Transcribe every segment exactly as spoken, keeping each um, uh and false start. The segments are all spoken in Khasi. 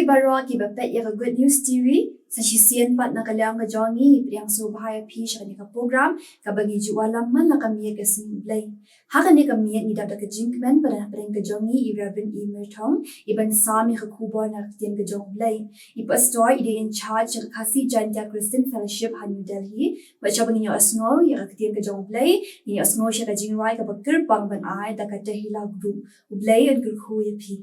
Baroh kiba peit ïa ka Good News T V, sa shisien pat na ka liang ka jong ngi, ngi pdiang sngewbha ïa phi sha kane ka program kaba ngi ju ïalam man la ka miet ka sngi U Blei. Ha kane ka miet ngi dap da ka jingkmen ba don hapdeng ka jong ngi i Reverend E. Myrthong, i ban sam ïa ka khubor na ka ktien ka jong U Blei. I pastor i dei in charge ka Khasi Jaintia Christian Fellowship ha New Delhi. Bad shuwa ba ngin ïohsngew ïa ka ktien ka jong U Blei, ngin ïohsngew sha ka jingrwai kaba kyrpang ban ai da ka Tehillah Group. U Blei un kyrkhu ïa phi.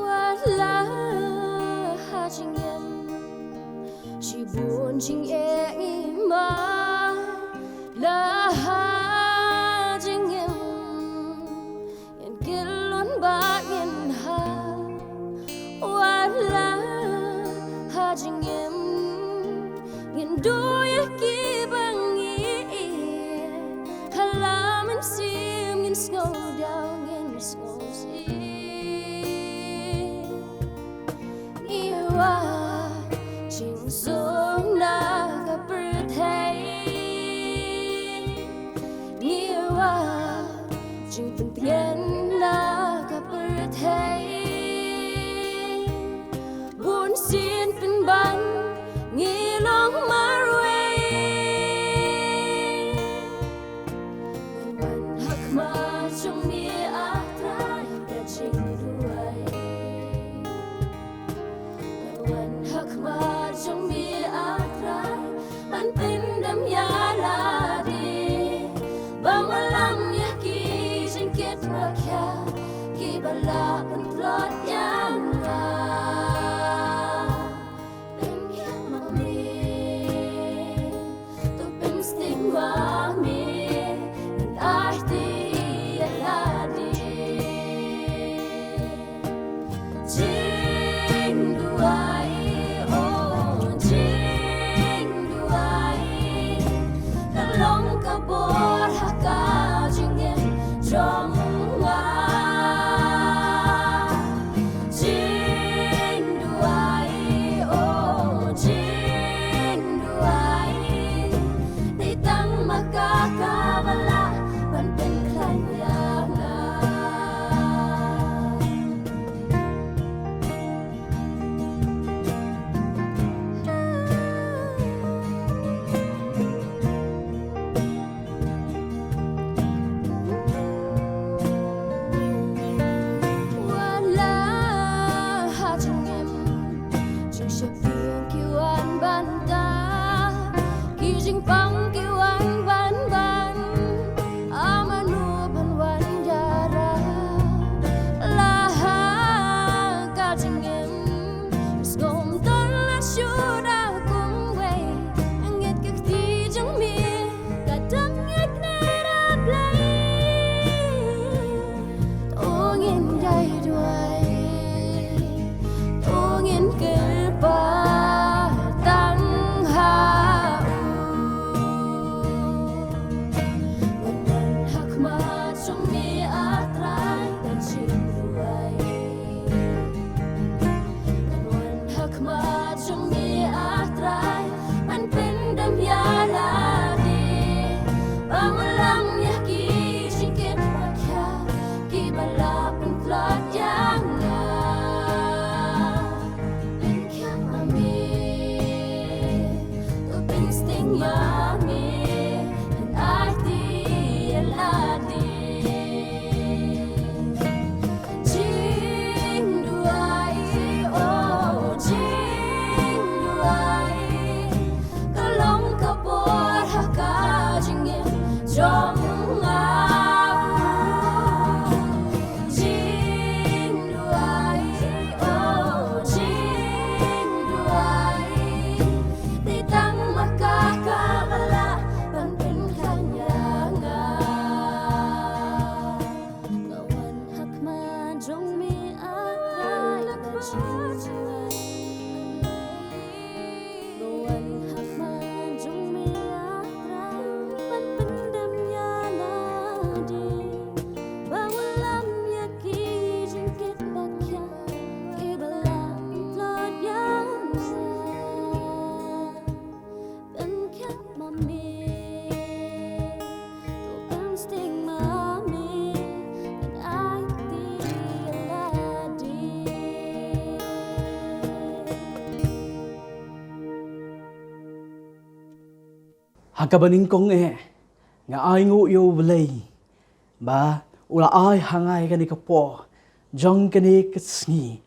Wat la ha jingim, shibun jingeh ngi mad. La ha jingim, ngin kit lun bad ngin hap. Wat la ha jingim, ngin duh ïa kiba ngi ïeit. Ha la mynsiem ngin sngewdaw, ngin sngewsih. Ngi wad jingsuk na ka pyrthei. Ngi wad jingpyntngen na ka pyrthei. Bunsien pynban ngi long marwei. Ngi wan ha khmat jong me, ah Trai, da jingduwai. Ngi wan ha khmat jong me, ah Trai, ban pyndem ïa lade. Ban wallam ïa ki jingkit ba khia, kiba la pyntlot ïa nga. Pynkhia ma me, to pynsting ma me, ngan aiti ïa lade. Jingduwai, oh, jingduwai, ka long ka bor ha ka jingim jong nga. Jingduwai, oh, jingduwai, dei tang ma ka kaba lah ban pynkhlaiñ ïa nga. Wat la ha jingim, jingsheptieng ki wan ban tap, ki jingpang ki wan ban ban, ah mano ban wan ïarap? La ha ka jingim, sngewdon la shu da kumwei, ngeit ka kti jong me, ka dang ngeit ne da Blei. To ngin ïai duwai, to ngin kyrpad tang ha u. Ngan wan ha khmat jong me, ah Trai, da jingduwai. Ngan wan ha khmat jong me, ah Trai, ban pyndem ïa lade. Ban wallam ïa ki jingkit ba khia, kiba la pyntlot ïa nga. Pynkhia ma me, to pynsting ma me, ngan aiti ïa lade. Jingduwai, oh, jingduwai, ka long ka bor ha ka jingim jong nga. Jingduwai, oh, jingduwai, dei tang ma ka kaba la Ha kaba nyngkong eh, nga ainguh ïa U Blei ba u la ai ha nga ïa kane ka por jong kane ka sngi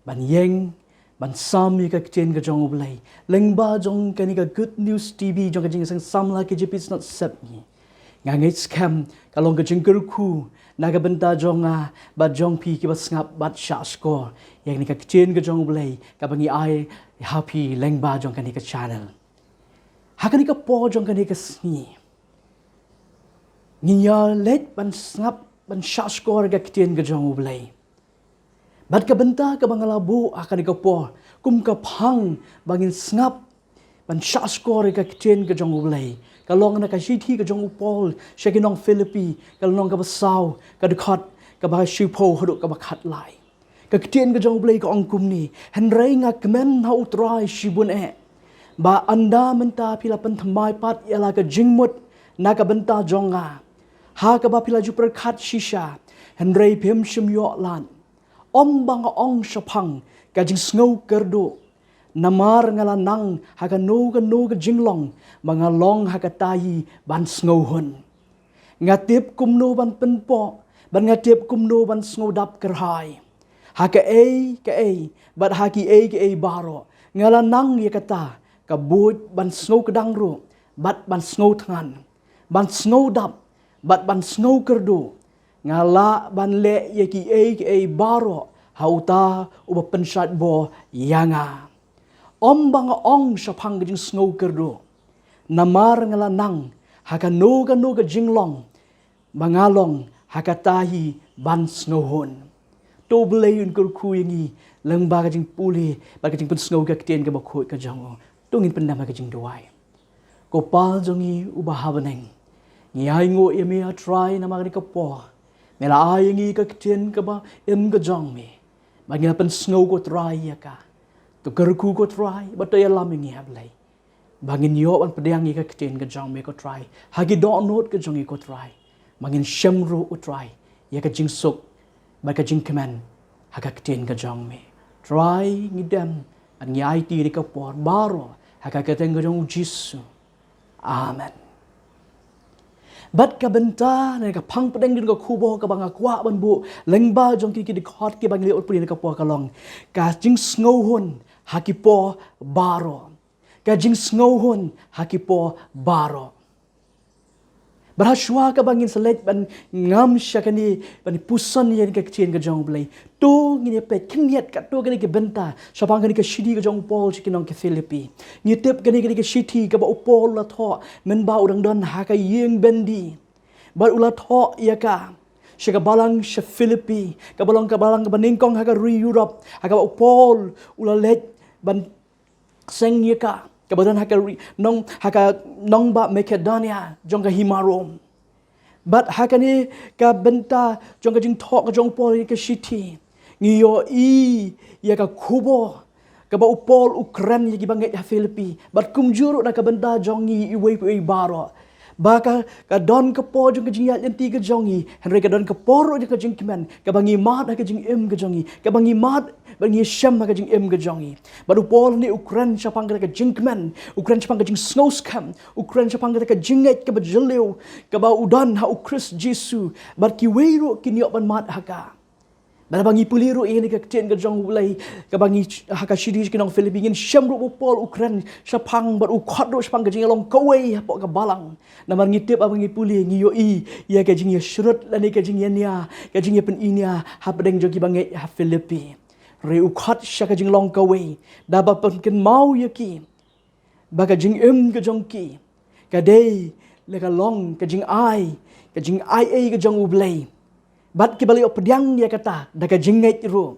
ban ïeng, ban sam ïa ka ktien ka jong U Blei lyngba jong kane ka Good News T V jong ka Jingïaseng Samla K J P Synod Sepngi. Nga ngeit skhem ka long ka jingkyrkhu na ka bynta jong nga bad jong phi kiba sngap bad shah shkor ïa kane ka ktien ka jong U Blei kaba ngi ai ha phi lyngba jong kane ka channel. Ha kane ka por jong kane ka sngi, ngin ïa leit ban sngap ban shah shkor ïa ka ktien ka jong U Blei. Bad ka bynta kaba nga la buh ha kane ka por kum ka phang ba ngin sngap ban shah shkor ïa ka ktien ka jong U Blei ka long na ka shithi ka jong u Paul sha ki nong Philippi, ka lynnong kaba saw, ka dkhot kaba shiphew haduh kaba khatlai. Ka ktien ka jong U Blei ka ong kumne: Hynrei nga kmen ha U Trai shibun eh ba ynda mynta phi la pynthymmai pat ïa la ka jingmut na ka bynta jong nga ha kaba phi la ju pyrkhat shisha, hynrei phim shym ïoh lad. Ym ba nga ong shaphang ka jingsngew kyrduh, namar nga la nang ha kano kano ka jinglong ba nga long ha kata hi ban sngewhun. Nga tip kumno ban pynpoh bad nga tip kumno ban sngewdap kyrhai. Ha kaei kaei bad ha kiei kiei baroh nga la nang ïa kata ka buit ban sngewkdang ruh bad ban sngewthngan, ban sngewdap bad ban sngewkyrduh. Nga lah ban leh ïa kiei kiei baroh ha uta uba pynshait bor ïa nga. Ym ba nga ong shaphang ka jingsngew kyrduh, namar nga la nang ha kano kano ka jinglong ba nga long ha kata hi ban sngewhun. To U Blei un kyrkhu ïa ngi lyngba ka jingpule bad ka jingpynsngew ka ktien kaba khuid ka jong u. To ngin pyndem ha ka jingduwai. Ko Pa jong ngi uba ha bneng, ngi ainguh ïa me A Trai namar kane ka por me la ai ïa ngi ka ktien kaba im ka jong me ba ngi la pynsngew ko Trai ïa ka. To kyrkhu ko Trai bad to ïalam ïa ngi A Blei ba ngin ïoh ban pdiang ïa ka ktien ka jong me ko Trai ha ki dohnud ka jong ngi ko Trai, ba ngin shem ruh ko Trai ïa ka jingsuk bad ka jingkmen ha ka ktien ka jong me. Trai ngi dem bad ngi aiti ïa ka por baroh ha ka kyrteng ka jong U Jisu. Amen. Bad ka bynta ne ka phang pdeng jong ka khubor kaba nga kwah ban buh lyngba jong ki ki dkhot kiba ngi leh ot pule ne ka por ka long ka jingsngewhun ha ki por baroh. Ka jingsngewhun ha ki por baroh. Bad ha shuwa kaba ngin sa leit ban ngam sha kane ban puson ïa ka ktien ka jong U Blei, to ngin ïa peit khyndiat katto katne ki bynta shaphang kane ka shithi ka jong u Paul sha ki nong ki Philippi. Ngi tip kane kane ka shithi kaba u Paul u la thoh mynba u dang don ha ka ïing byndi. Bad u la thoh ïa ka sha ka balang sha Philippi, ka balang, ka balang kaba nyngkong ha ka ri Europe, ha kaba u Paul u la leit ban seng ïa ka, kaba don ha ka ri, nong, ha ka nongbah Makedonia jong ka hima Rom. Bad ha kane ka bynta jong ka jingthoh ka jong u Paul ïa ka shithi, ngi ïohi ïa ka khubor kaba u Paul u kren ïa kiba ngeit ha Philippi. Bad kumjuh ruh na ka bynta jong ngi iwei pa iwei baroh, ba ka, ka don ka por jong ka jingïaid lynti ka jong ngi, hynrei ka don ka por ruh jong ka jingkmen kaba ngi mad ha ka jingim ka jong ngi, kaba ngi mad ba ngi shem ha ka jingim ka jong ngi. Bad u Paul ne u kren shaphang kata ka jingkmen, u kren shaphang ka jingsngewskhem, u kren shaphang kata ka jingngeit kaba jylliew kaba u don ha u Khrist Jisu. Bad kiwei ruh kin ïoh ban mad ha ka. Bad haba ngi pule ruh ïa kane ka ktien ka jong U Blei kaba ngi ch-, ha ka shithi ki nong Philippi, ngin shem ruh ba u Paul u kren shaphang bad u khot ruh shaphang ka jingïalong kawei hapoh ka balang. Namar ngi tip haba ngi pule ngi ïohi ïa ka jingïashrut lane ka jingïania, ka jingïapyniaid hapdeng jong kiba ngeit ha Philippi. Hynrei u khot sha ka jinglong kawei da ba pynkynmaw ïa ki ba ka jingim ka jong ki ka dei la ka long ka jingai, ka jingai ei ka jong U Blei. Bad kiba la ïoh pdiang ïa kata da ka jingngeit ruh.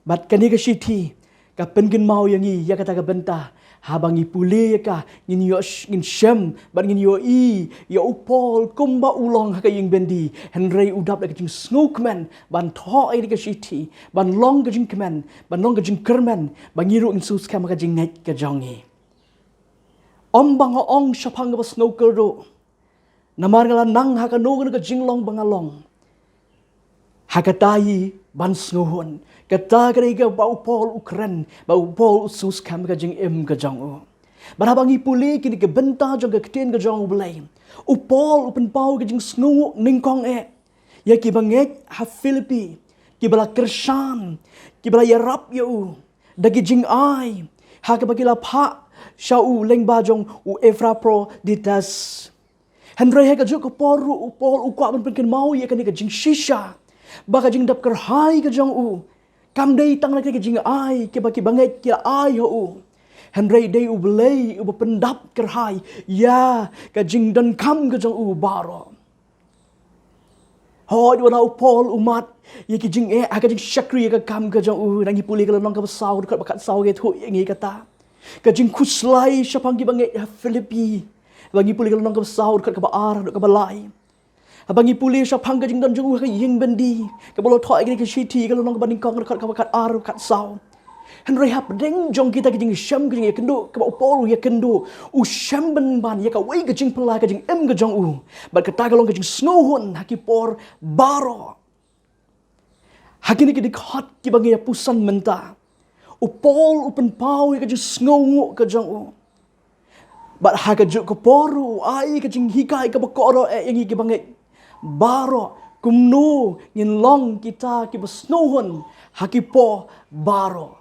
Bad kane ka shithi ka pynkynmaw ïa ngi ïa kata ka bynta. Haba ngi pule ïa ka ngin ïoh sh-, ngin shem bad ngin ïohi ïa u Paul kumba u long ha ka ïing byndi, hynrei u dap da ka jingsngewkmen ban thoh ïa kane ka shithi, ban long ka jingkmen, ban long ka jingkyrmen ba ngi ruh ngin sngewskhem ha ka jingngeit ka jong ngi. Ym ba nga ong shaphang kaba sngew kyrduh, namar nga la nang ha kano kano ka jinglong ba nga long, ha kata hi ban sngewhun. Kata ka dei kaba u Paul u kren, ba u Paul u sngewskhem ka jingim ka jong u. Bad haba ngi pule kine ki bynta jong ka ktien ka jong U Blei, u Paul u pynpaw ka jingsngewnguh nyngkong eh ïa ki bangeit ha Philippi, ki ba la kyrshan, ki ba la ïarap ïa u da ki jingai ha kaba ki la phah sha u lyngba jong u Epaphroditus. Hynrei ha kajuh ka por ruh u Paul u kwah ban pynkynmaw ïa kane ka jingshisha ba ka jingdap kyrhai ka jong u kam dei tang na ka jingai kaba ki bangeit ki la ai ha u, hynrei dei U Blei uba pyndap kyrhai ïa ka jingdonkam ka jong u baroh. Hooid, wat la u Paul u mad ïa ki jingeh ha ka jingshakri ïa ka kam ka jong u, ngi pule ka lynnong kaba saw, dkhot ba khatsaw ka ïathuh ïa ngi kata. Ka jingkhuslai shaphang ki bangeit ha Philippi, ngi pule ka lynnong kaba saw, dkhot kaba ar haduh kaba lai. Haba ngi pule shaphang ka jingdon jong u ha ka ïing byndi, kaba la thoh ha kane ka shithi, ka lynnong kaba nyngkong, dkhot kaba khatar, khatsaw. Hynrei hapdeng jong kita ki jingshem, ki jingïakynduh kaba u Paul u ïakynduh, u shem bynban ïa kawei ka jingpyllait ka jingim ka jong u. Bad kata ka long ka jingsngewhun ha ki por baroh. Ha kine ki dkhot kiba ngi ïa puson mynta, u Paul u pynpaw ïa ka jingsngewnguh ka jong u. Bad ha kajuh ka por u ai ka jinghikai kaba kordor eh ïa ngi ki bangeit baroh, kumno ngin long kita kiba sngewnguh ha ki por baroh.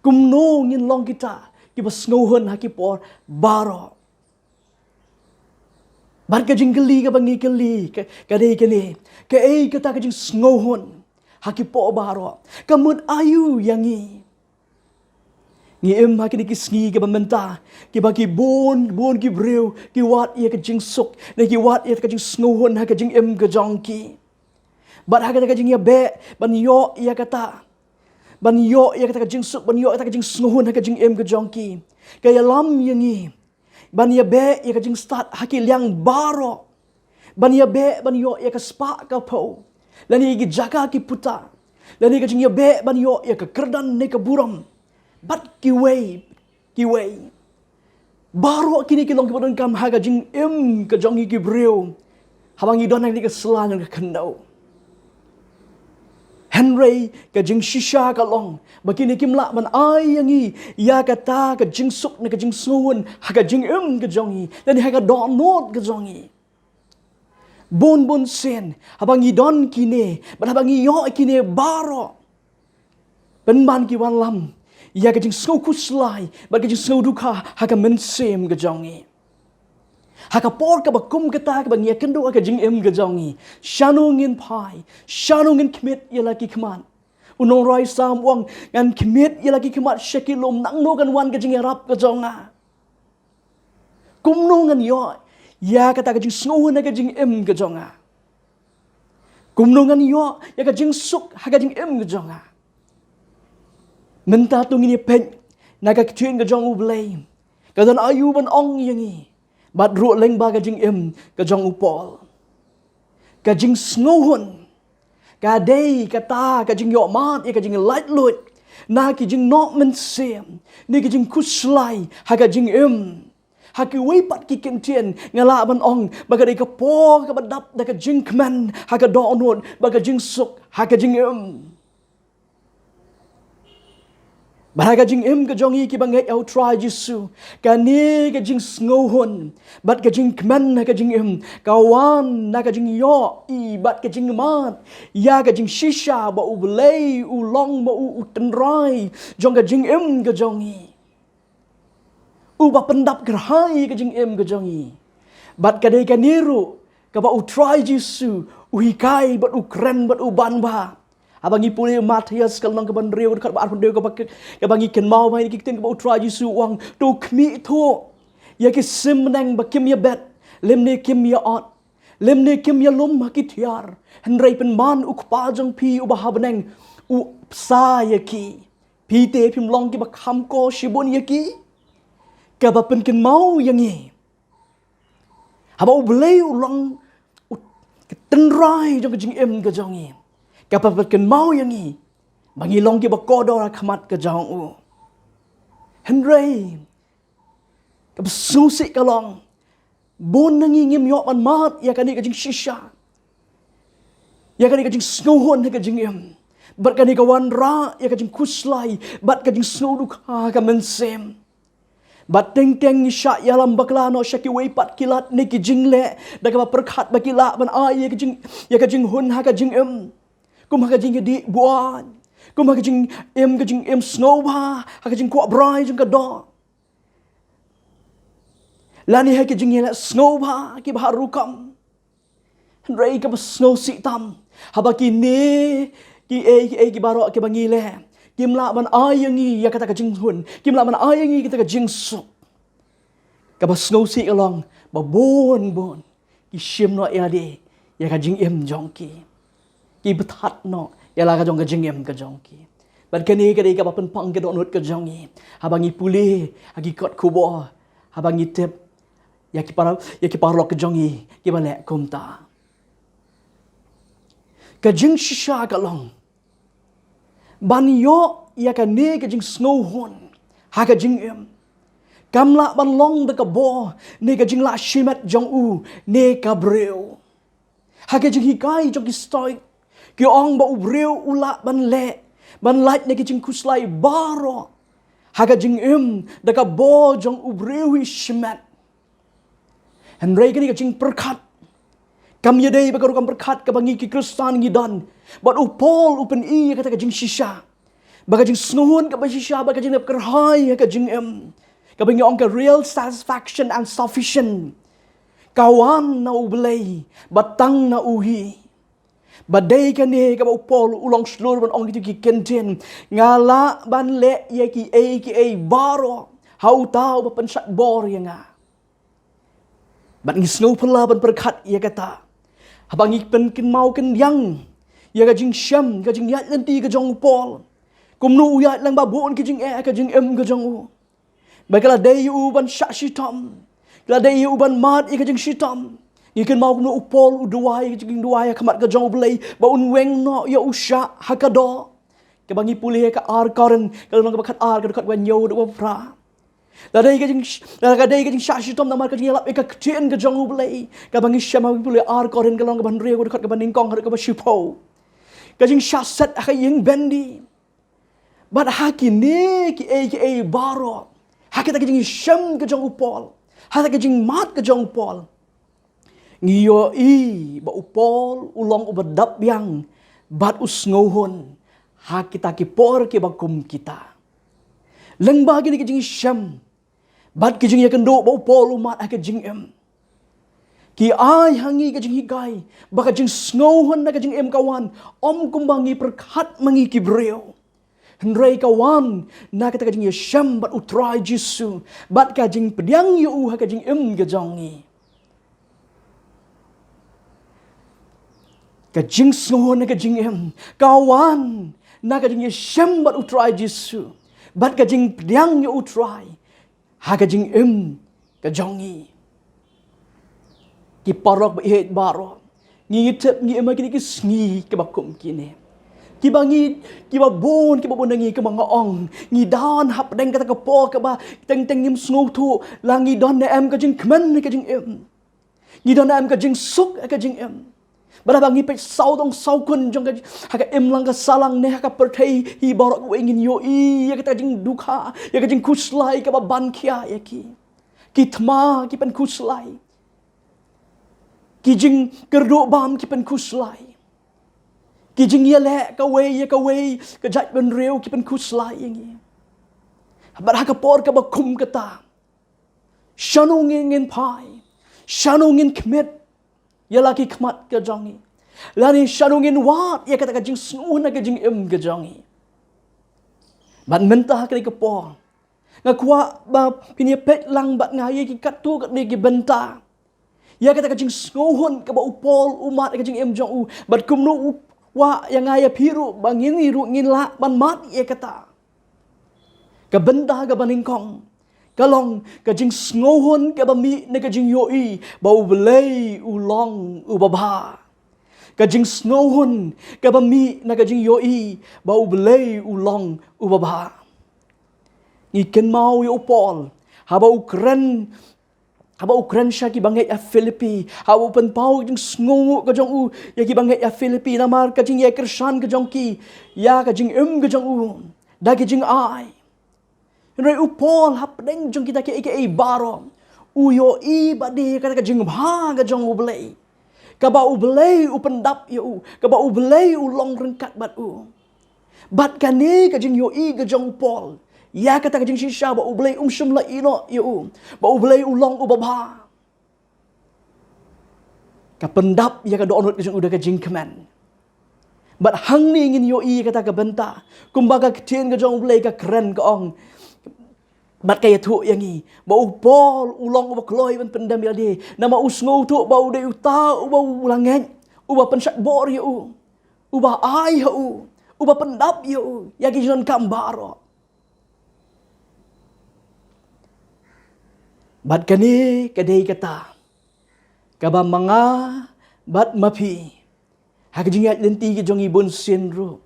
Kumno ngin long kita kiba sngewnguh ha ki por baroh. Bad ka jingkylli kaba ngi kylli ka, ka dei kane, kaei kata ka jingsngewhun ha ki por baroh? Ka mut aïu ïa ngi? Ngi im ha kine ki sngi kiba mynta, kiba ki bun bun ki briew ki wad ïa ka jingsuk, ne ki wad ïa ka jingsngewhun ha ka jingim ka jong ki. Bad ha kata ka jingïabeh ban ïoh ïa kata, ban ïoh ïa kata ka jingsuk, ban ïoh ïa kata ka jingsngewhun ha ka jingim ka jong ki, ka ïalam ïa ngi ban ïabeh ïa ka jingstad ha ki liang baroh, ban ïabeh ban ïoh ïa ka spah ka phew, lane ïa ki jaka ki puta, lane ka jingïabeh ban ïoh ïa ka kyrdan ne ka burom, bad kiwei kiwei. Baroh kine ki long kiba donkam ha ka jingim ka jong ngi ki briew haba ngi don ha kane ka sla jong ka khyndew. Hynrei ka jingshisha ka long ba kine kim lah ban ai ïa ngi ïa kata ka jingsuk ne ka jingsngewhun ha ka jingim ka jong ngi, lane ha ka dohnud ka jong ngi. Bun bun sien haba ngi don kine, bad haba ngi ïoh kine baroh, pynban ki wanlam ïa ka jingsngew khuslai bad ka jingsngew dukha ha ka mynsiem ka jong ngi. Ha ka por kaba kum kata kaba ngi ïakynduh ha ka jingim ka jong ngi, shano ngin phai, shano ngin khmied ïa la ki khmat? U nongrwai Salm u ong, ngan khmied ïa la ki khmat sha ki lum, nangno kan wan ka jingïarap ka jong nga? Kumno ngan ïoh ïa kata ka jingsngewhun ha ka jingim ka jong nga? Kumno ngan ïoh ïa ka jingsuk ha ka jingim ka jong nga? Mynta to ngin ïa peit na ka ktien ka jong U Blei, ka don aïu ban ong ïa ngi, bad ruh lyngba ka jingim ka jong u Paul. Ka jingsngewhun ka dei kata ka jingïohmad ïa ka jinglaitluid na ki jingnoh mynsiem, ne ki jingkhuslai ha ka jingim. Ha kiwei pat ki kyntien nga lah ban ong ba ka dei ka por kaba dap da ka jingkmen ha ka dohnud bad ka jingsuk ha ka jingim. Bad ha ka jingim ka jong ngi ki bangeit ha U Trai Jisu, kane ka jingsngewhun bad ka jingkmen ha ka jingim ka wan na ka jingïohi bad ka jingmad ïa ka jingshisha ba U Blei u long ma u u tynrai jong ka jingim ka jong ngi, uba pyndap kyrhai ka jingim ka jong ngi. Bad ka dei kane ruh kaba U Trai Jisu u hikai bad u kren bad u ban bha. Haba ngi pule Mathaios ka lynnong kaba hynriew, dkhot ba arphew hynriew, kaba, kaba ngi kynmaw ba ha kine ki ktien kaba U Trai Jisu u ong, to khmih thuh ïa ki sim bneng ba kim ïabet, lymne kim ïa-ot, lymne kim ïalum ha ki thiar, hynrei pynban U Kpa jong phi uba ha bneng u bsa ïa ki. Phi te phim long kiba kham koh shibun ïa ki? Kaba pynkynmaw ïa ngi, haba U Blei u long u tynrai jong ka jingim ka jong ngi, kaba pynkynmaw ïa ngi ba ngi long kiba kordor ha khmat ka jong u. Hynrei kaba sngewsih ka long, bun na ngi ngim ïoh ban mad ïa kane ka jingshisha, ïa kane ka jingsngewhun ha ka jingim, bad kane ka wanrah ïa ka jingkhuslai bad ka jingsngew dukha ha ka mynsiem. Bad teng teng ngi shah ïalam bakla noh sha kiwei pat ki lad ne ki jingleh, da kaba pyrkhat ba ki lah ban ai ïa ka jing, ïa ka jinghun ha ka jingim, kum ha ka jingïadih buaid, kum ha ka jingim, ka jingim sngewbha, ha ka jingkwah brai jong ka doh, lane ha ka jingïaleh sngewbha kiba har rukom. Hynrei kaba sngewsih tam, haba kine kiei kiei ki baroh kiba ngi leh kim lah ban ai ïa ngi ïa kata ka jinghun, kim lah ban ai ïa ngi kata ka jingsuk. Kaba sngewsih ka long ba bun bun ki shim noh ïa lade ïa ka jingim jong ki, ki bthat noh ïa la ka jong ka jingim ka jong ki. Bad kane ka dei kaba pynpang ka dohnud ka jong ngi haba ngi pule ha ki kot khubor, haba ngi tip ïa ki para, ïa ki paralok ka jong ngi kiba leh kumta. Ka jingshisha ka long ban ïoh ïa kane ka jingsngewhun ha ka jingim, kam lah ban long da ka bor ne ka jinglah shimet jong u ne ka briew. Ha ka jinghikai jong ki Stoik, ki ong ba u briew u lah ban leh, ban lait na ki jingkhuslai baroh ha ka jingim da ka bor jong u briew hi shimet. Hynrei kane ka jingpyrkhat kam ïadei bad ka rukom pyrkhat kaba ngi ki Khristan ngi don. Bad u Paul u pyni ïa kata ka jingshisha ba ka jingsngewhun kaba shisha, ba ka jingdap kyrhai ha ka jingim, kaba ngi ong ka real satisfaction and sufficient, ka wan na U Blei bad tang na u hi. Bad dei kane kaba u Paul u long shlur ban ong ïa kito ki kyntien: Nga lah ban leh ïa kiei kiei baroh ha uta uba pynshait bor ïa nga. Bad ngi sngewphylla ban pyrkhat ïa kata haba ngi pynkynmaw kyndiang ïa ka jingshem, ka jingïaid lynti ka jong u Paul, kumno u ïaid lang bad bun ki jingeh ha ka jingim ka jong u. Ba ka la dei ïa u ban shah shitom, ka la dei ïa u ban mad ïa ka jingshitom. Ngi kynmaw kumno u Paul u duwai ïa ka jingduwai ha khmat ka jong U Blei ba un weng noh ïa u shah ha ka doh. Kaba ngi pule ha ka ar Korinth ka lynnong kaba khatar, ka dkhot kaba hynñiew haduh kaba phra. La dei ka jing, la ka dei ka jingshah shitom namar ka jingïalap ïa ka ktien ka jong U Blei. Kaba ngi shem ha ka pule ar Korinth ka lynnong kaba hynriew, ka dkhot kaba nyngkong haduh kaba shiphew. Ka jingshah set ha ka ïing byndi. Bad ha kine kiei kiei baroh, ha kita ki jingshem ka jong u Paul, ha kita ki jingmad ka jong u Paul, ngi ïohi ba u Paul u long uba dap biang bad u sngewhun ha kita ki por kiba kum kita. Lyngba kine ki jingshem bad ki jingïakynduh ba u Paul u mad ha ka jingim, ki ai ha ngi ka jinghikai ba ka jingsngewhun na ka jingim ka wan ym kumba ngi pyrkhat ma ngi ki briew, hynrei ka wan na kata ka jingïashem bad u Trai Jisu bad ka jingpdiang ïa u ha ka jingim ka jong ngi. Ka jingsngewhun na ka jingim ka wan na ka jingïashem bad u Trai Jisu bad ka jingpdiang ïa u Trai ha ka jingim ka jong ngi. Ki paralok ba ïeit baroh, ngi tip ngi im ha kine ki sngi kiba kum kine, kiba ngi, kiba bun, kiba bun na ngi, kiba nga ong, ngi don hapdeng kata ka por kaba teng teng ngim sngewthuh la ngi don ne em ka jingkmen ha ka jingim, ngi don ne em ka jingsuk ha ka jingim. Bad haba ngi peit sawdong sawkun jong ka, ha ka imlang ka sahlang ne ha ka pyrthei hi baroh kawei, ngin ïohi ïa kata ka jingdukha, ïa ka jingkhuslai kaba ban khia ïa ki. Ki thma ki pynkhuslai, ki jingkyrduh bam ki pynkhuslai, ki jingïaleh kawei ïa kawei, ka jaitbynriew ki pynkhuslai ïa ngi. Bad ha ka por kaba kum kata, shano ngin, ngin phai, shano ngin khmih ïa la ki khmat ka jong ngi, lane shano ngin wad ïa kata ka jingsngewhun na ka jingim ka jong ngi. Bad mynta ha kane ka por nga kwah ba phin ïa peit lang bad nga ïa ki katto katne ki bynta ïa kata ka jingsngewhun kaba u Paul u mad ha ka jingim jong u, bad kumno u kwah ïa nga ïa phi ruh ba ngin, ngi ruh ngin lah ban mad ïa kata. Ka bynta kaba nyngkong ka long ka jingsngewhun kaba mih na ka jingïohi ba U Blei u long uba bha. Ka jingsngewhun kaba mih na ka jingïohi ba U Blei u long uba bha. Ngi kynmaw ïa u Paul haba u kren, haba u kren sha ki bangeit ha Philippi, haba u pynpaw ka jingsngewnguh ka jong u ïa ki bangeit ha Philippi namar ka jingïakyrshan ka jong ki ïa ka jingim ka jong u da ki jingai. Hynrei u Paul hapdeng jong kita kiei kiei baroh, u ïohi bad ïa kata ka jingbha ka jong U Blei, kaba U Blei u pyndap ïa u, kaba U Blei u long ryngkat bad u. Bad kane ka jingïohi ka jong u Paul ïa kata ka jingshisha ba U Blei um shym la ïehnoh ïa u, ba U Blei u long uba bha, ka pyndap ïa ka dohnud ka jong u da ka jingkmen. Bad hangne ngin ïohi ïa kata ka bynta, kumba ka ktien ka jong U Blei ka kren, ka ong: Bad ka ïathuh ïa ngi ba u Paul u long uba kloi ban pyndem ïa lade, namar u sngewthuh ba u dei uta uba u la ngeit, uba pynshait bor ïa u, uba ai ha u, uba pyndap ïa u ïa ki jingdonkam baroh. Bad kane ka dei kata kaba ma nga bad ma phi, ha ka jingïaid lynti ka jong ngi bunsien ruh,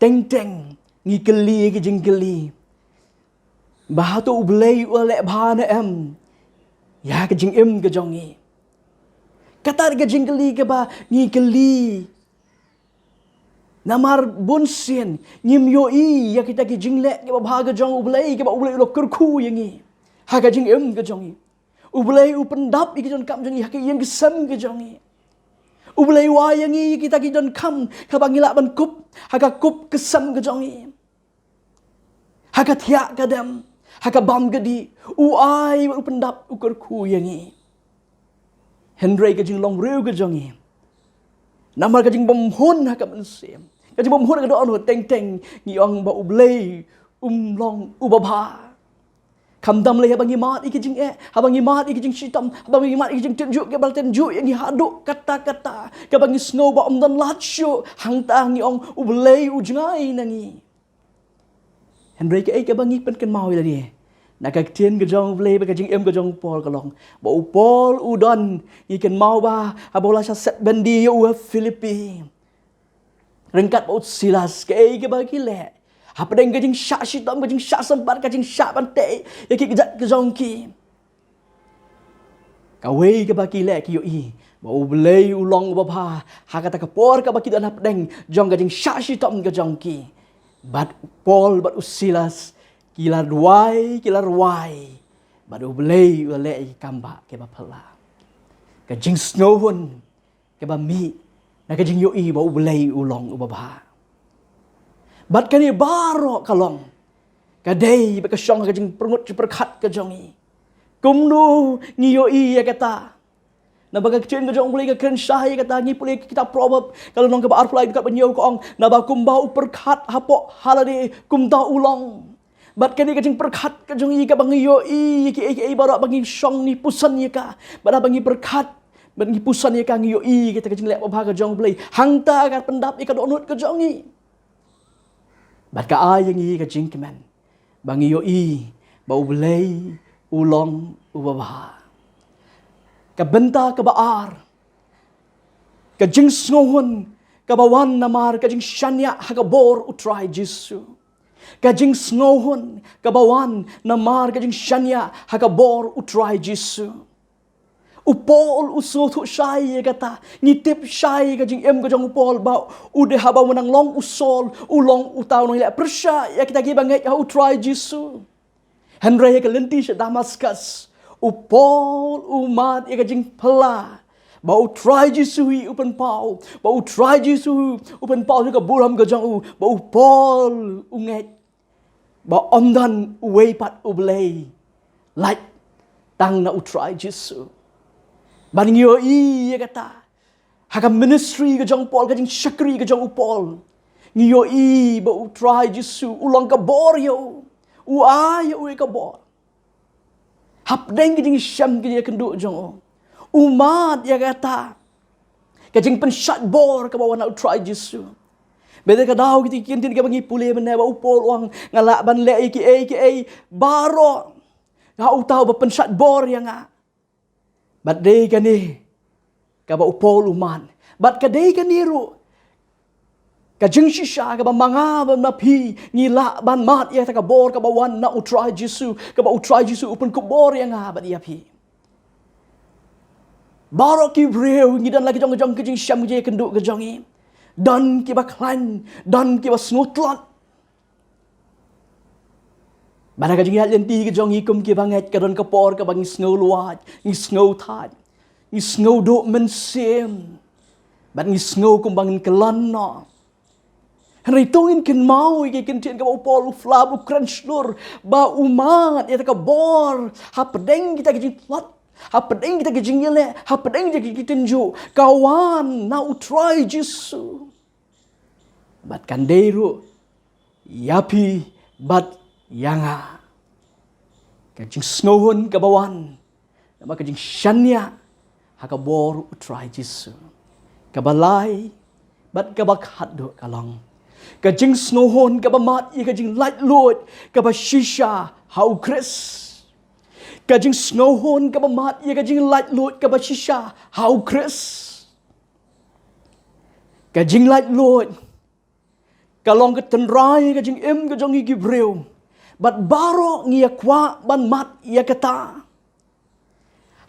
teng teng ngi kylli ïa ki jingkylli ba hato U Blei u la leh bha ne em ïa ka jingim ka jong ngi. Kata ka jingkylli kaba ngi kylli, namar bunsien ngim ïohi ïa kita ki jingleh kiba bha ka jong U Blei, kiba U Blei u la kyrkhu ïa ngi ha ka jingim ka jong ngi. U Blei u pyndap ïa ki jingdonkam jong ngi ha ka ïing ka sem ka jong ngi. U Blei u ai ïa ngi kita ki jingdonkam kaba ngi lah ban kup ha ka kup ka sem ka jong ngi, ha ka thiah ka dem, ha ka bam ka dih. U ai, u pyndap, u kyrkhu ïa ngi. Hynrei ka jinglong briew ka jong ngi, namar ka jingbymhun ha ka mynsiem, ka jingbymhun ha ka dohnud, teng teng ngi ong ba U Blei um long uba bha. Khamtam lei haba ngi mad ïa ki jingeh, haba ngi mad ïa ki jingshitom, haba ngi mad ïa ki jingtynjuh kiba la tynjuh ïa ngi haduh katta katta, kaba ngi sngew ba ym don lad shuh, hangta ngi ong U Blei u jngai na ngi. Hynrei kaei kaba ngi pynkynmaw ïa lade na ka ktien ka jong U Blei bad ka jingim ka jong u Paul ka long ba u Paul u don, ngi kynmaw ba haba u la shah set byndi ïa u ha Philippi ryngkat bad u Silas, kaei kaba ki leh hapdeng ka jingshah shitom, ka jingshah sympat, ka jingshah ban teh ïa ki kjat ka jong ki. Kawei kaba ki leh, ki ïohi ba U Blei u long uba bha ha kata ka por kaba ki don hapdeng jong ka jingshah shitom ka jong ki. Bad u Paul bad u Silas ki la duwai, ki la rwai, bad U Blei u la leh ïa ki kambah kiba phylla. Ka jingsngewhun kaba mih na ka jingïohi ba U Blei u long uba bha. Bad kane baroh ka long, ka dei bad ka shong ha ka jingpyrngut jingpyrkhat ka jong ngi. Kumno ngi ïohi ïa kata? Naba ka ktien ka jong U Blei ka kren shai ïa kata, ngi pule kitab Proverb ka lynnong kaba arphew lai, dkhot ba hynñiew, ka ong: Naba kumba u pyrkhat hapoh ha lade, kumta u long. Bad kane ka jingpyrkhat ka jong ngi, kaba ngi ïohi ïa kiei kiei baroh ba ngi shong, ngi puson ïa ka, bad haba ngi pyrkhat bad ngi puson ïa ka, ngi ïohi ïa kata ka jingleh babha ka jong U Blei, hangta ka pyndap ïa ka dohnud ka jong ngi. Bad ka ai ïa ngi ka jingkmen ba ngi ïohi ba U Blei u long uba bha. Ka bynta kaba ar, ka jingsngewhun kaba wan namar ka jingshaniah ha ka bor U Trai Jisu. Ka jingsngewhun kaba wan namar ka jingshaniah ha ka bor U Trai Jisu. U Paul u sngewthuh shai ïa kata. Ngi tip shai ka jingim ka jong u Paul ba u dei, haba u nang long u Saul, u long uta u nongïaleh pyrshah ïa kita kiba ngeit ha U Trai Jisu. Hynrei ha ka lynti sha Damascus, u Paul u mad ïa ka jingphylla ba U Trai Jisu hi u pynpaw, ba U Trai Jisu u pynpaw ïa ka burom ka jong u, ba u Paul u ngeit ba ym don uwei pat U Blei, lait tang na U Trai Jisu. Bad ngi ïohi ïa kata ha ka ministry ka jong u Paul, ka jingshakri ka jong u Paul. Ngi ïohi ba U Trai Jisu u long ka bor ïa u, u ai ïa u ïa ka bor. Hapdeng ka jingshem ka jingïakynduh jong u, u mad ïa kata ka jingpynshait bor kaba wan na U Trai Jisu. Bad ka dei ka daw kiti ki ktien kaba ngi pule mynne ba u Paul u ong, nga lah ban leh ïa kiei kiei baroh ha uta uba pynshait bor ïa nga. Bad dei kane kaba u Paul u mad. Bad ka dei kane ruh ka jingshisha kaba ma nga bad ma phi ngi lah ban mad ïa kata ka bor kaba wan na U Trai Jisu, kaba U Trai Jisu u pynkup bor ïa nga bad ïa phi. Baroh ki briew ngi don la ki jong, ki jong ki jingshem, ki jingïakynduh ki jong ngi. Don kiba khlaiñ, don kiba sngewtlot. Bad ha ka jingïaid lynti ka jong ngi kum ki bangeit, ka don ka por kaba ngi sngew luid, ngi sngew thait, ngi sngew duh mynsiem, bad ngi sngew kumba ngin kyllon noh. Hynrei to ngin kynmaw ïa ka ktien kaba u Paul u phla, u kren shlur, ba u mad ïa ka bor hapdeng kita ki jingtlot, hapdeng kita ki jingïaleh, hapdeng kita ki jingtynjuh, ka wan na u Trai Jisu. Bad kan dei ruh ïa phi bad ïa nga. Ka jingsngewhun kaba wan namar ka jingshaniah ha ka bor u Trai Jisu. Kaba lai bad kaba khatduh ka long ka jingsngewhun kaba mad ïa ka jinglaitluid kaba shisha ha u Khrist. Ka jingsngewhun kaba mad ïa ka jinglaitluid kaba shisha ha u Khrist. Ka jinglaitluid ka long ka tynrai ka jingim ka jong ngi ki briew. Bad baroh ngi ïa kwah ban mad ïa kata.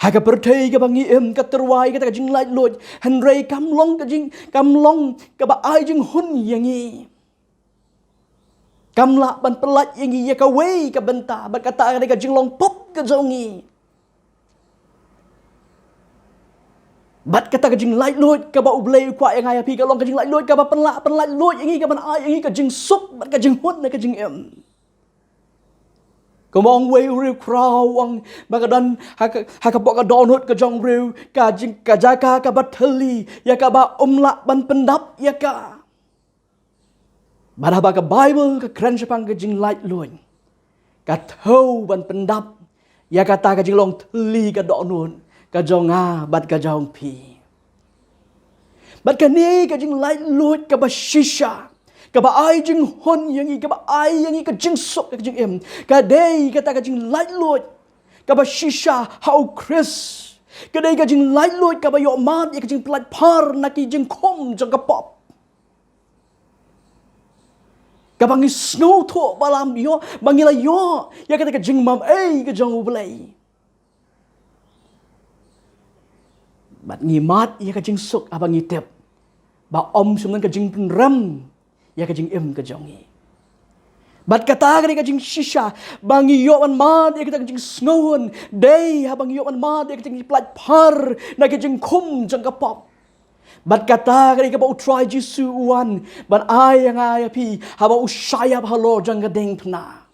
Ha ka pyrthei kaba ngi im, ka tyrwa ïa kata ka jinglaitluid, hynrei kam long ka jing, kam long kaba ai jinghun ïa ngi. Kam lah ban pyllait ïa ngi ïa kawei ka bynta, bad kata ka dei ka jinglong pop ka jong ngi. Bad kata ka jinglaitluid kaba U Blei u kwah ïa nga ïa phi ka long ka jinglaitluid kaba pynlah, pynlaitluid ïa ngi, kaban ai ïa ngi ka jingsuk bad ka jinghun ha ka jingim. Kumba ong uwei u riewkhraw, u ong ba ka don ha ka, ha ka pok ka dohnud ka jong u briew ka jing, ka jaka kaba thylli ïa kaba um lah ban pyndap ïa ka. Bad haba ka Baibl ka kren shaphang ka jinglaitluid, ka thew ban pyndap ïa kata ka jinglong thylli ka dohnud ka jong nga bad ka jong phi. Bad kane ka jinglaitluid kaba shisha, kaba ai jinghun ïa ngi, kaba ai ïa ngi ka jingsuk ha ka jingim, ka dei kata ka jinglaitluid kaba shisha ha U Khrist. Ka dei ka jinglaitluid kaba ïoh mad ïa ka jingpynlait phar na ki jingkhum jong ka pop. Kaba ngi sngewthuh ba la ïoh, ba ngi la ïoh ïa kata ka jingmam ei ka jong U Blei. Bad ngi mad ïa ka jingsuk haba ngi tip ba ym shym don ka jingpynrem ïa ka jingim ka jong ngi. Bad kata ka dei ka jingshisha ba ngi ïoh ban mad ïa kata ka jingsngewhun, dei haba ngi ïoh ban mad ïa ka jingpynlait phar na ka jingkhum jong ka pop. Bad kata ka dei kaba U Trai Jisu u wan ban ai ïa nga ïa phi haba u shah ïap halor jong ka diengphna.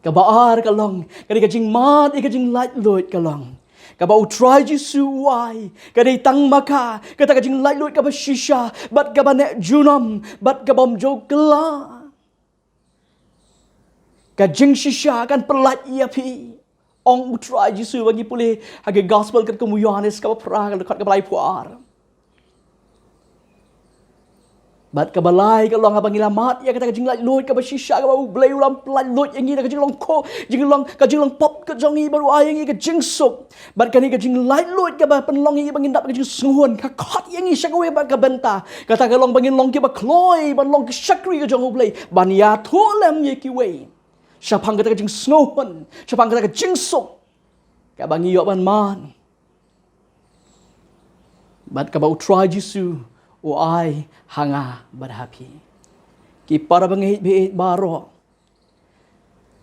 Kaba ar ka long, ka dei ka jingmad ïa ka jinglaitluid ka long kaba U Trai Jisu u ai, ka dei tang ma ka kata ka jinglaitluid kaba shisha bad kaba neh junom bad kaba ym ju kylla. Ka jingshisha kan pyllait ïa phi. Ong U Trai Jisu, ba ngi pule ha ka Gospel katkum u Ïohannes kaba phra, ka dkhot kaba laiphew ar. Bad kaba lai ka long haba ngi la mad ïa kata ka jinglaitluid kaba shisha kaba U Blei u la pyllait luid ïa ngi da ka jinglong khuid, jinglong, ka jinglong pop ka jong ngi, bad u ai ïa ngi ka jingsuk. Bad kane ka jinglaitluid kaba pynlong ïa ngi ba ngin dap ka jingsngewhun, ka khot ïa ngi sha kawei pat ka bynta. Kata ka long ba ngin long kiba kloi ban long ki shakri ka jong U Blei, ban ïathuh lem ïa kiwei shaphang kata ka jingsngewhun, shaphang kata ka jingsuk kaba ngi ïoh ban mad bad kaba U Trai Jisu u ai ha nga bad ha phi. Ki para bangeit, bangeit baroh,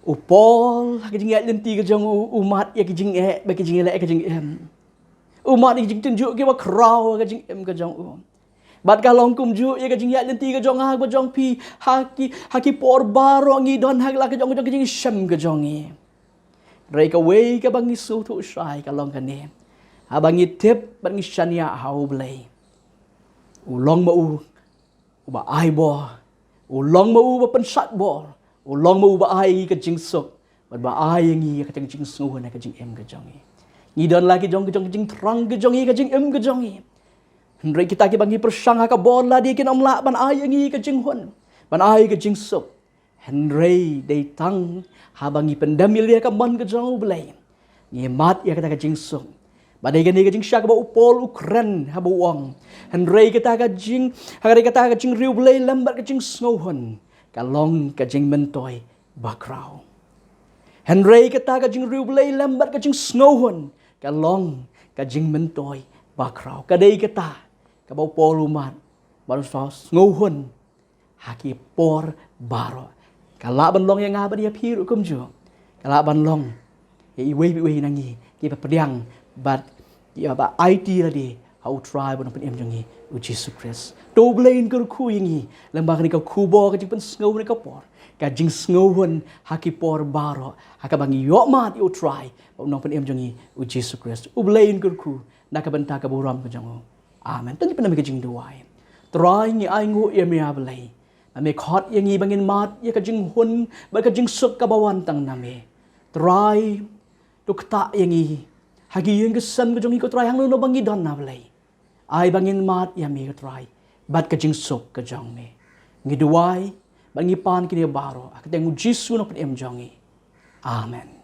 u Paul ha ka jingïaid lynti ka jong u, u mad ïa ka jingeh bad ka jingïaleh ka jingim. U mad ïa ka jingtynjuh kiba khraw ha ka jingim ka jong u. Bad ka long kumjuh ïa ka jingïaid lynti ka jong nga bad jong phi, ha ki, ha ki por baroh ngi don ha la ka jong, ka jong ka jingshem ka jong ngi. Hynrei kawei kaba ngi sngewthuh shai ka long kane, haba ngi tip bad ngi shaniah ha U Blei, u long ma u uba ai bor, u long ma u uba pynshad bor, u long ma u uba ai ka jingsuk bad ba ai ïa ngi ïa ka jing, jingsngewhun ha ka jingim ka jong ngi. Ngi don la ki jong, ka jong ka jingthrang ka jong ngi, ka jingim ka jong ngi. Hynrei kita kiba ngi pyrshang ha ka bor lade kin ym lah ban ai ïa ngi ka jinghun, ban ai ka jingsuk. Hynrei dei tang haba ngi pyndem ïa ka mon ka jong U Blei, ngi mad ïa kata ka jingsuk. Bad dei kane ka jingshisha kaba u Paul u kren haba u ong, hynrei kata ka jing, hynrei kata ka jingriewblei lem bad ka jingsngewhun ka long ka jingmyntoi bakhraw. Hynrei kata ka jingriewblei lem bad ka jingsngewhun ka long ka jingmyntoi bakhraw. Ka dei kata kaba u Paul u mad bad u sa sngewhun ha ki por baroh. Ka lah ban long ïa nga bad ïa phi ruh kumjuh. Ka lah ban long ïa iwei pa iwei na ngi kiba pdiang bad ïa ba aiti lade ha U Trai bad U Nongpynim jong ngi U Jisu Khrist. To U Blei un kyrkhu ïa ngi lyngba kane ka khubor, ka jingpynsngew ha kane ka por, ka jingsngew hun ha ki por baroh, ha kaba ngi ïoh mad ïa U Trai bad U Nongpynim jong ngi U Jisu Khrist. U Blei un kyrkhu na ka bynta ka burom ka jong U. Amen. To ngin pynlong ka jingduwai. Trai, ngi ainguh ïa me, A Blei, ba me khot ïa ngi ba ngin mad ïa ka jinghun bad ka jingsuk kaba wan tang na me. Trai, to ktah ïa ngi ha ki ïing ki sem ka jong ngi, ko Trai, hangno hangno ba ngi don, A Blei. Ai ba ngin mad ïa me, ko Trai, bad ka jingsuk ka jong me. Ngi duwai bad ngi pan kine baroh ha ka kyrteng U Jisu, U Nongpynim jong ngi. Amen.